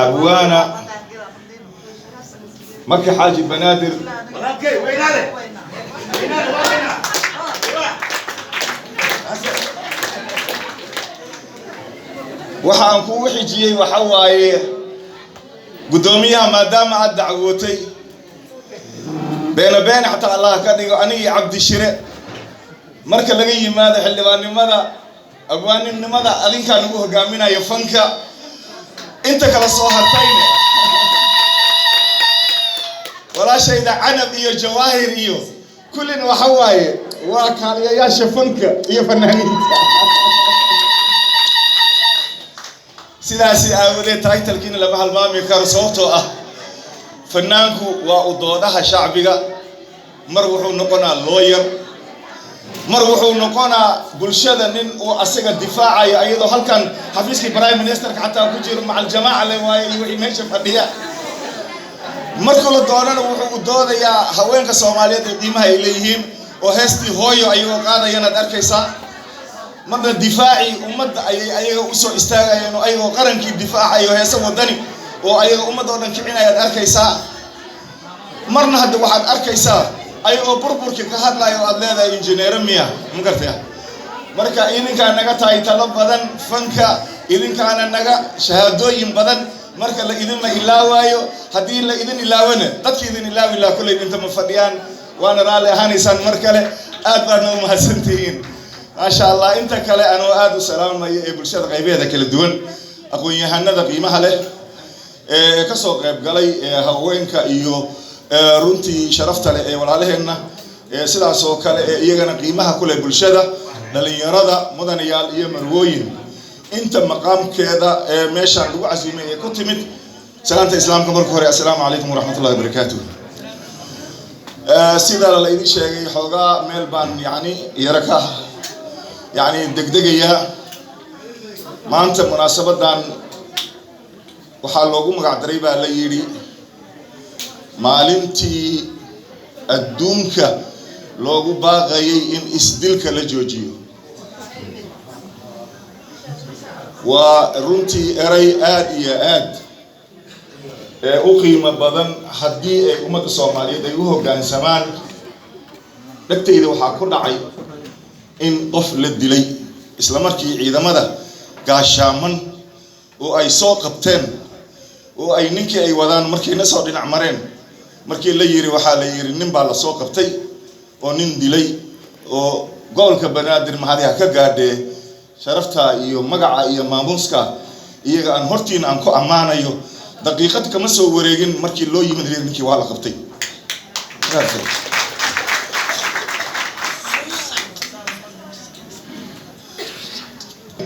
Abwaana Maka Xaaji Banaadir. Waxa aan kugu xijiyey waxa waaye, guddoomiyaha, maadaama aad dacwootay, beena beena xataa Allah ka dhigo, anigii Cabdishire marka laga yimaado xildhibaannimada, abwaaninimada adinkaa nagu hogaaminayo fanka. Inta kala soo hartayne, walaashayda Canab iyo Jawaahir iyo kullina waxa waaye waa kaaliyayaasha fanka iyo fanaaniinta. Sidaasi aawadeed title-kiina lama halmaami karo, sababtoo ah fanaanku waa u doodaha shacbiga. Mar wuxuu noqonaa lawyer, mar wuxuu noqonaa bulshada nin uu asaga difaacayo, ayadoo halkan xafiiskii prime ministerka xataa ku jiro macal jamaaca le waaye iyo wixii meesha fadhiya. Markuu la doonana wuxuu u doodayaa haweenka Soomaaliyeed ee qiimaha ay leeyihiin, oo heestii Hooyo ayagoo qaadayanaad arkaysaa. Marna difaacii ummadda ayay ayaga usoo istaagayeen, oo ayagoo qarankii difaacayo heese wadani oo ayaga ummadda oo dhan kicinayaad arkaysaa. Marna hadda waxaad arkaysaa ayagoo burburkii ka hadlayo oo aad leedahay injineero miya, ma gartaya? Marka idinkaa naga tahay talo badan fanka, idinkaana naga shahaadooyin badan. Marka la idinma ilaawaayo. Haddii la idin ilaawana, dadka idin ilaawi laha kolley inta ma fadhiyaan, waana raalli ahaanaysaan. Mar kale aad baadna u mahadsantihiin, maasha Allah. Inta kale anoo aada u salaamayo ee bulshada qaybaheeda kala duwan, aqoon-yahanada qiimaha leh ee kasoo qayb galay, ee haweenka iyo runtii sharafta leh ee walaalaheenna, sidaas oo kale ee iyagana qiimaha ku leh bulshada, dhalinyarada, mudanayaal iyo marwooyin, inta maqaamkeeda ee meeshaan lagu casuumay ee ku timid, salaanta Islaamka marka hore, assalaamu calaykum waraxmat ullahi wabarakaatuh. Sida la idin sheegay, xoogaa meel baan yani yaro ka yani degdegayaa. Maanta munaasabadan waxaa loogu magac daray baa la yidhi maalintii adduunka loogu baaqayay in isdilka la joojiyo. Waa runtii eray aad iyo aad ee u qiimo badan haddii ay ummadda Soomaaliyeed ay u hoggaansamaan. Dhegtayda waxaa ku dhacay in qof la dilay, isla markii ciidamada gaashaaman oo ay soo qabteen oo ay ninkii ay wadaan markay na soo dhinac mareen, markii la yiri, waxaa la yiri nin baa la soo qabtay oo nin dilay oo gobolka Banaadir. Mahadiha ka gaadhee, sharafta iyo magaca iyo maamuuska iyaga aan hortiina aan ku ammaanayo, daqiiqad kama soo wareegin markii loo yimid yiri ninkii waa la qabtay.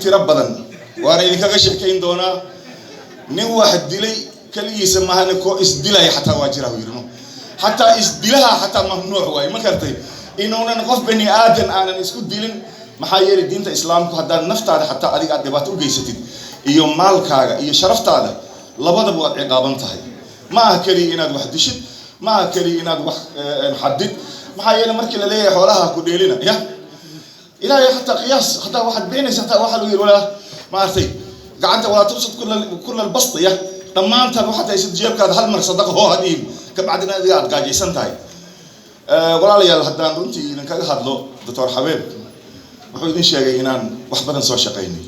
Tiro badan waana idinkaga sheekayn doonaa. Nin wax dilay keligiisa mahane, koo isdilaya xataa waa jira yiri, no, xataa isdilaha xataa mamnuuc waaye, ma kartay, inuunan qof bani aadan aanan isku dilin. Maxaa yeelay diinta Islaamku haddaad naftaada xataa adiga aad dhibaato u geysatid iyo maalkaaga iyo sharaftaada labadaba waad ciqaaban tahay. Ma aha keliya inaad wax dishid, ma aha keliya inaad wax xadid. Maxaa yeelay markii la leeyahay xoolaha ku dheelina ya Ilaahay, xataa qiyaas hataa waxaad beenaysa, hataa waxaa lagu yidhi walaa maaragtay gacanta walaa tubsad kulla albasti ya dhammaantaan waxaad haysid jeebkaada hal mar sadaqa hoo hadhiin, kabacdina adiga aad gaajaysan tahay. Walaalayaal, haddaan runtii idinkaga hadlo, Doctor Xabeeb wuxuu idin sheegay inaan wax badan soo shaqaynay.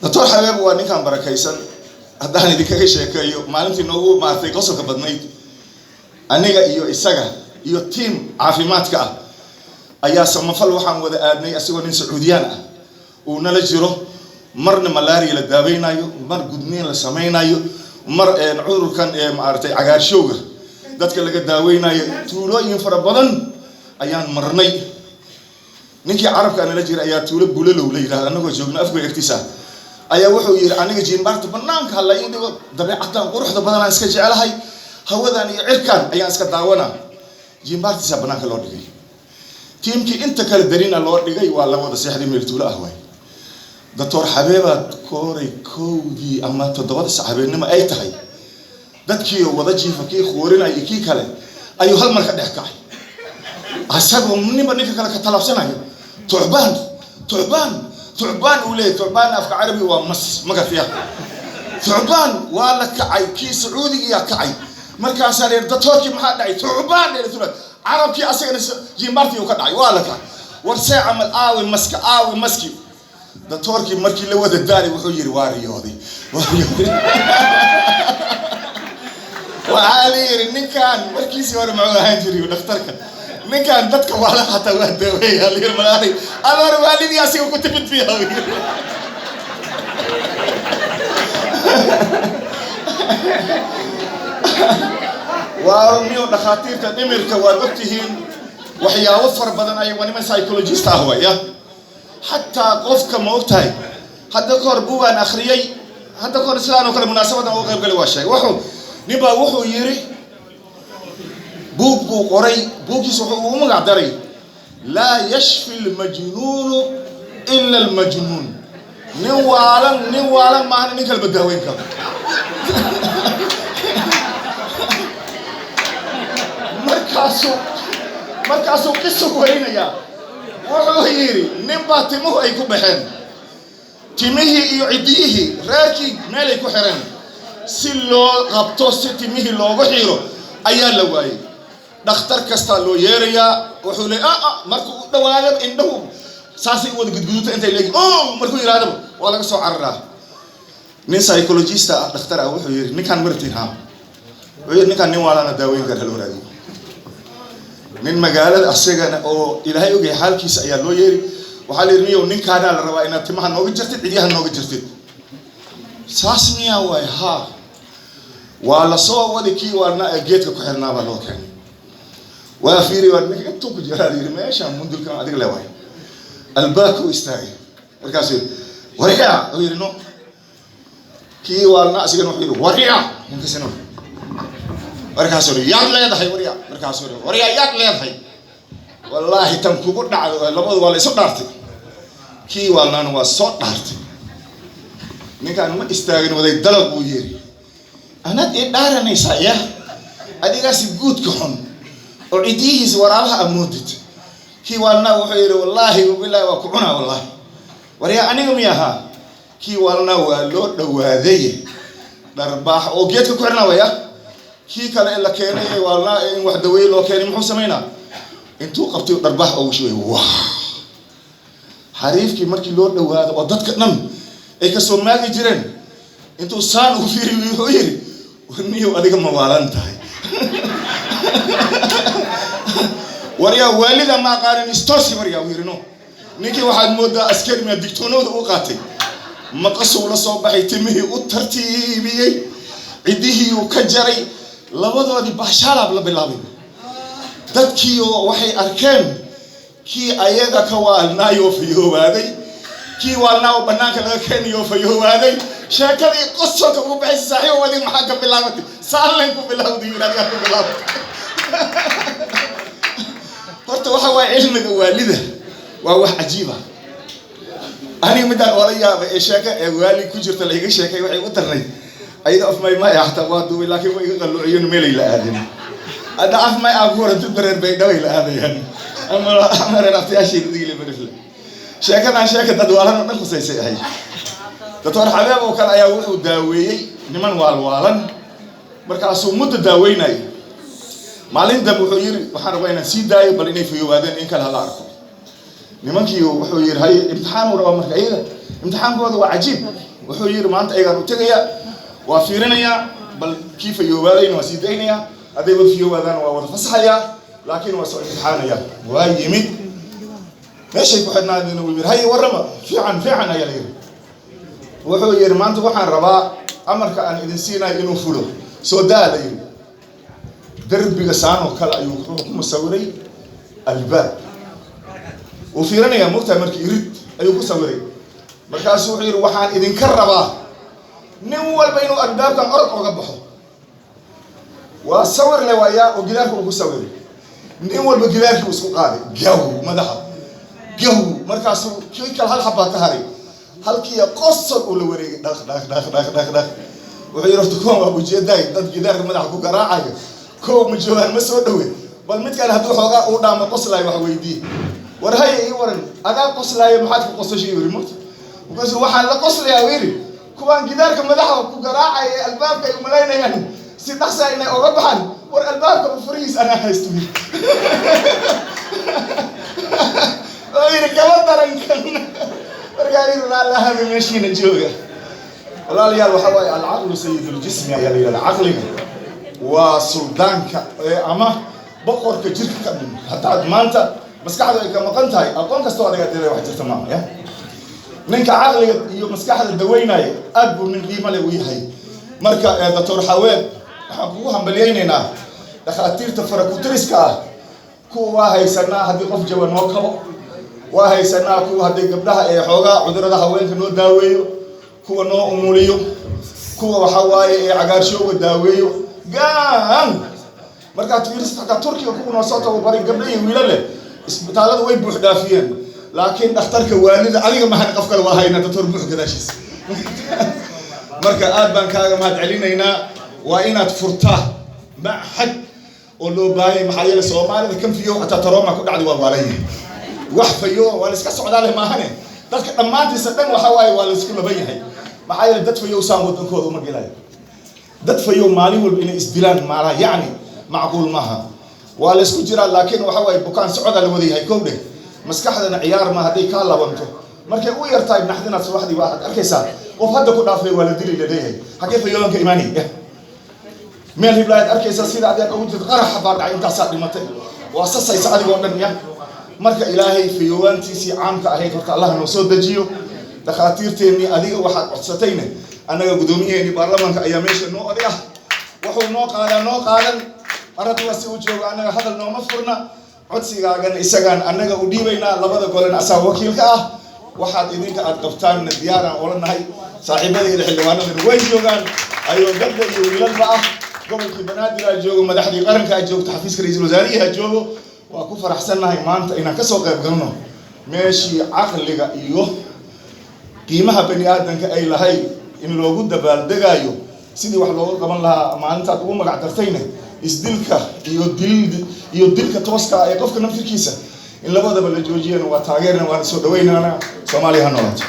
Doctor Xabeeb waa ninkaan barakaysan. Haddaan idinkaga sheekeeyo maalintii noogu maaragtay qosolka badnayd, aniga iyo isaga iyo team caafimaadka ah ayaa samafal waxaan wada aadnay, isagoo nin Sacuudiyaan ah uu nala jiro. Marna malaria la daaweynayo, mar gudniin la samaynayo, mar cudurkan maaragtay cagaarshowga dadka laga daaweynayo. Tuulooyin fara badan ayaan marnay. Ninkii carabka nala jira ayaa tuulo Bulalow la yidhahda annagoo joogno Afgoy agtiisa ayaa wuxuu yidhi, aniga jiimbaarta banaanka ha la ii dhigo, dabeecaddan quruxda badan aan iska jecelahay, hawadan iyo cirkan ayaan iska daawanaa. Jiimbaartiisa banaanka loo dhigay, tiimkii inta kale darina loo dhigay, waa la wada seexday. Meel tuulo ah waay. Doctor Xabeebaad kooray 1dii ama 7da sac habeennimo ay tahay, dadkii oo wada jiifa, kii khoorinaya iyo kii kale, ayuu hal mar ka dhex kacay, asagoo ninba ninka kale ka talaabsanayo, "Tucbaan, tucbaan, tucbaan," uu leeyahy. Tucbaan afka Carabi waa mas, ma gartiya? Thucbaan waa la kacay, kii Sacuudigiyaa kacay. Markaasaa la yidhi, "Doctoorkii, maxaa dhacay?" "Thucbaan," carabkii asagana jimbartii uu ka dhacay. Waa la kacay. War see camal? Aawi maska? Aawi maski? Doctoorkii markii la wada daalay wuxuu yidhi, "Waa riyooday, waa riyooday." Waxaa la yidhi, ninkan markiisii hore muxuu ahaan jiray? Dhakhtarka ninkan dadka waala xataa waa daaweeya, la yidhi. Malaahay adoor waalidii asiga ku timid biya yidhi. Waa miyo dhakhaatiirta dhimirka waad ogtihiin, waxyaabo fara badan ay waa niman psychologist ah waya. Xataa qofka ma ogtahay, hadda ka hor buugaan akhriyey, hadda ka hor sidaan oo kale munaasabadan uga qayb galay, waa sheegay. Wuxuu nin baa wuxuu yidhi, buug buu qoray, buuggiisa wuxuu ugu magac daray "Laa yashfi lmajnuunu ila almajnuun". Nin waalan, nin waalan maahana nin kalba daaweyn karo. Markaasuu qiso warinayaa. Wuxuu yidhi, nin baa timuhu ay ku baxeen, timihii iyo ciddiyihii reerkii meelay ku xireen, si loo qabto, si timihii loogu xiiro ayaa la waayey. Dhakhtar kastaa loo yeerayaa, wuxuu leey markuu u dhawaadaba indhahu saasay u wada gudguduta intay leeyihin o, markuu yidhahdaba waa laga soo cararaa. Nin psychologista ah, dhakhtar ah, wuxuu yidhi, "Ninkaan martin ha?" Wuxuu yidhi, "Ninkaan nin waalana daaweyn kara haloo raadiyo." Nin magaalada asagana oo Ilaahay ogyahay xaalkiisa ayaa loo yeeri. Waxaa la yidhi, "Niyow, ninkaanaa la rabaa inaad timaha nooga jartid, cidyaha nooga jartid." "Saas miyaa waay?" "Haa." Waa la soo wadi. Kii waana ee geedka ku xirnaa baa loo keenay. Waa fiiri, waa ninka intuu ku jiraa. La yidhi, "Meeshaan mundulkan adiga le waay." Albaabka u istaagay, markaasuu yidhi, "Waryaa!" Uu yidhi, "No." Kii waalna asigana wuxuu yidhi, "Waryaa!" Ninkasina markaasuu yidhi, "Yaad leedahay, waryaa?" Markaasuu yidhi, "Waryaa, yaad leedahay? Wallaahi tan kugu dhacdo." Labadu waa la isu dhaartay. Kii waalnaana waa soo dhaartay. Ninkaan ma istaagin, waday dalaq buu yidhi, "Anaad ii dhaaranaysaa ya adigaasi guudka xun oo cidiyihiisa waraabaha amoodid?" Kii waalnaa wuxuu yidhi, "Wallaahi bilaahi waa ku cunaa, wallaahi." "Waryaa, aniga miya?" "Ahaa." Kii waalnaa waa loo dhawaaday, dharbaax oo geedka ku xirnaa waya. Kii kale in la keenay ee waalnaa in wax daweeye loo keenay, muxuu samaynaa? Intuu qabtay dharbaax ugu shubay. Wah, xariifkii markii loo dhawaado oo dadka dhan ay kasoo maagi jireen, intuu saan ugu fiiri wuxuu yidhi, "Niyow, adiga ma waalan tahay? Waryaa, waalida ma aqaanin, istoosi waryaa." Uu yidhi, "No." Ninkii waxaad moodaa askari miyaa, digtoonooda u qaatay, maqasuu la soo baxay, timihii u tartiibiyey, ciddihii uu ka jaray, labadoodii baashaalaab la bilaabay. Dadkii oo waxay arkeen kii ayaga ka waalnaayoo fayoobaaday, kii waalnaa oo banaanka laga keenayoo fayoobaaday. Sheekadii qosolka ugu baxaysa, "Saaxiib, adiga maxaa ka bilaabatay?" "Saallen ku bilawday," yidhi, "adigaa ku bilaabatay." Horta waxa waaye, cilmiga waalida waa wax cajiiba. Aniga midaan oola yaabay ee sheeka ee waali ku jirta la iga sheekay, waxay u darnayd ayada af may may xataa waa duubay, laakiin wa iga qalloociyon, meelay la aadin. Hadda af may aan ku waranti dareer bay dhaway la aadayaan ama reer aftayaashii digile barifle. Sheekadan sheeka dad waalan oo dhan khusaysay ahay. Doctor Xabeeb oo kale ayaa wuxuu daaweeyey niman waalwaalan. Markaasuu muddo daaweynayay. Maalin dambe wuxuu yidhi, "Waxaan rabaa inaan sii daayo, bal inay fayoobaadeen in kale hala arko." Nimankii wuxuu yidhi, "Haye." Imtixaan uu rabaa. Marka iyaga imtixaankooda waa cajiib. Wuxuu yidhi, "Maanta ayagaan u tegayaa, waa fiirinayaa, bal kii fayoobaadayna waa sii daynayaa, hadday wada fayoobaadaana waa wada fasaxayaa, laakiin waa soo imtixaanayaa." Waa yimid meeshay ku xidhnaadeen. Wuu yidhi, "Haye, warrama." "Fiican, fiican," ayaa la yidhi. Wuxuu yidhi, "Maanta waxaan rabaa amarka aan idin siinayo inuu fulo. Soo daa," la yidhi. Derbiga saan oo kale ayuu wuxuu ku musawiray albaab. Wuu fiirinayaa, mogtahay, markii irid ayuu ku sawiray. Markaasuu wuxuu yidhi, "Waxaan idinka rabaa nin walba inuu albaabkan orod oga baxo." Waa sawir le waayaa oo gidaarka uu ku sawiray. Nin walba gidaarkii uu isku qaaday, gaw madaxa gaw. Markaasuu kii kale hal xabbaa ka haray, halkii qosol uu la wareegay, dhaq dhaq dhaq dhaq dhaq dhaq. Wuxuu yidhi, "Horta kuwan waa ujeedaay, dad gidaarka madaxa ku garaacayo kow ma joogaan, ma soo dhawe. Bal midkaan hadduu xoogaa uu dhaamo qoslaayo wax weydiiye. War haye, ii waran, adaa qoslaayo, maxaad ku qosashay?" Yiri mugta. Markaasuu, "Waxaan la qoslayaa," uu yidhi, Kuwaan gidaarka madaxa ku garaacaya ee albaabka ay umalaynayaan si dhaqsa inay oga baxaan, war albaabka furihiis anaa haysto, yiri. Oo yiri kama daran kan. Markaa yiri, raalli meeshiina jooga, walaalayaal. Waxaa waaye alcaqlu sayidul-jismi ayaa la yidhahdaa. Caqliga waa suldaanka ama boqorka jirka. Haddaad maanta maskaxdu ay ka maqan tahay, aqoon kastoo adiga dee wax jirta maaha. Ya ninka caqliga iyo maskaxda daweynaya aad buu nin qiimo leh u yahay. Marka Doctor Xaweed, waxaan kugu hambalyaynaynaa dhakhaatiirta farakutiriska ah. Kuwa waa haysanaa haddii qof jawa noo kabo, waa haysanaa kuwa haddii gabdhaha ee xoogaa cudurada haweenka noo daaweeyo, kuwa noo umuliyo, kuwa waxa waaye ee cagaarshooga daaweeyo gaan. Markaad fiirisid xataa Turkiga, kuwa noo soo tababaray, gabdho iyo wiila leh, isbitaallada way buux dhaafiyeen. Laakiin dhakhtarka waalida adiga mahan, qof kale waa haynaa, doctor buux gadaashiis. Marka aad baan kaaga mahad celinaynaa. Waa inaad furtaa maxad oo loo baahanya, maxaa yeele Soomaalida kan fiyo xataa trauma ku dhacday, waa waalan yahay. Wax fayo waa la iska socdaa leh maahane, dadka dhammaantiisa dhan waxa waaye waa la isku laban yahay. Maxaa yeele dad fayow saan wadankooda uma gelayo. Dad fayow maalin walba inay isdilaan maala yacni macquul maaha. Waa la isku jiraa, laakiin waxa waaye bukaan socodaa la wada yahay. Kow dheh, maskaxdana ciyaar ma hadday kaa labanto, markay u yartahay naxdinaad subaxdii waxaad arkaysaa qof hadda ku dhaafay, waa la dili laleeyahay. Xaggee fayoobanka imaanaya? Meel hiblaayaad arkaysaa sida adigaad ugu jirto, qaraxa baa dhacay, intaasaa dhimatay, waa sasaysa adigoo dhan. Ya marka Ilaahay fayoobaantiisii caamka ahayd horta Allah noo soo dejiyo. Dhakhaatiirteennii adiga waxaad codsatayne, annaga guddoomiyaheennii baarlamaanka ayaa meesha noo oday ah. Wuxuu noo qaadaa noo qaadan mar hadduu si u joogo, annaga hadal nooma furna. Codsigaagana isagaan annaga u dhiibaynaa, labada golena asaa wakiilka ah. Waxaad idinka aad qabtaanna diyaaraan ola nahay. Saaxiibadayda xildhibaanadana way joogaan, ayoo gabdha iyo wiilalba ah. Gobolkii Banaadir aa joogo, madaxdii qaranka aa joogto, xafiiska ra-iisul wasaarihi ha joogo. Waa ku faraxsannahay maanta inaan kasoo qayb galno meeshii caqliga iyo qiimaha bani aadamka ay lahayd in loogu dabaaldegaayo sidii wax looga qaban lahaa maalintaad ugu magac dartayna, isdilka iyo dil iyo dilka tooska ah ee qofka naftirkiisa in labadaba la joojiyana waa taageerna, waana soo dhawaynaana. Soomaaliya ha noolaato.